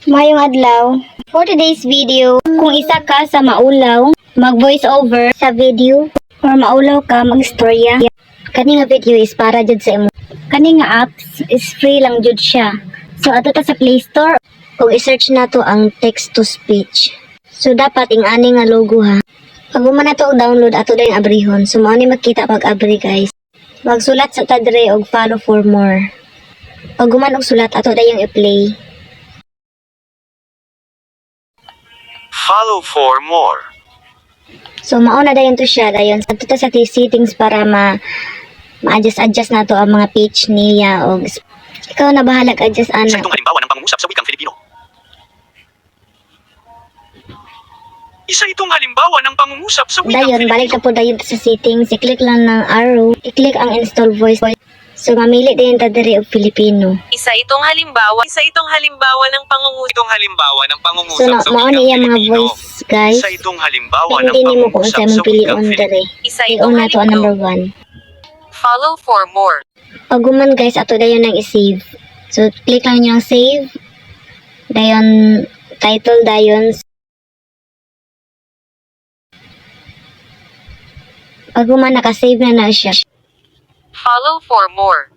Mayong adlaw. For today's video, kung isa ka sa maulaw, mag-voice over sa video, or maulaw ka mag-istorya, kani nga video is para jud sa imo. Kani nga apps is free lang jud siya. So ato ta sa Play Store, ug i-search nato ang text to speech. So dapat ing-ani nga logo ha. Pag man nato og download ato dayong abrihon. So mao ni makita pag abri guys. Magsulat sa tadre og follow for more. Pag guman og sulat ato dayong i-play. Follow for more. So mao na dayon to siya dayon sa ta sa settings para ma-adjust na to ang mga page niya og ikaw na bahala adjust ana. Sa itong halimbawa ng pangungusap sa wikang Filipino. Isa itong halimbawa ng pangungusap sa wikang Dayon Filipino. balik na po dayon sa settings, i-click lang ng arrow, i-click ang install voice. So mamili din ta diri og Filipino. Isa itong halimbawa ng pangungusap. Itong halimbawa ng So pangungusap sa mao wikang niya mga Filipino. voice guys. Isa itong halimbawa ng Hindi nimo kung pangungusap sa sa mong pilion wikang diri. Filipino. Isa I-on itong na to ang number 1. Follow for more. Pag guman guys, ato dayon nang i-save. So click lang niyo ang save. Dayon title dayon. Pag guman naka-save na siya. Follow for more.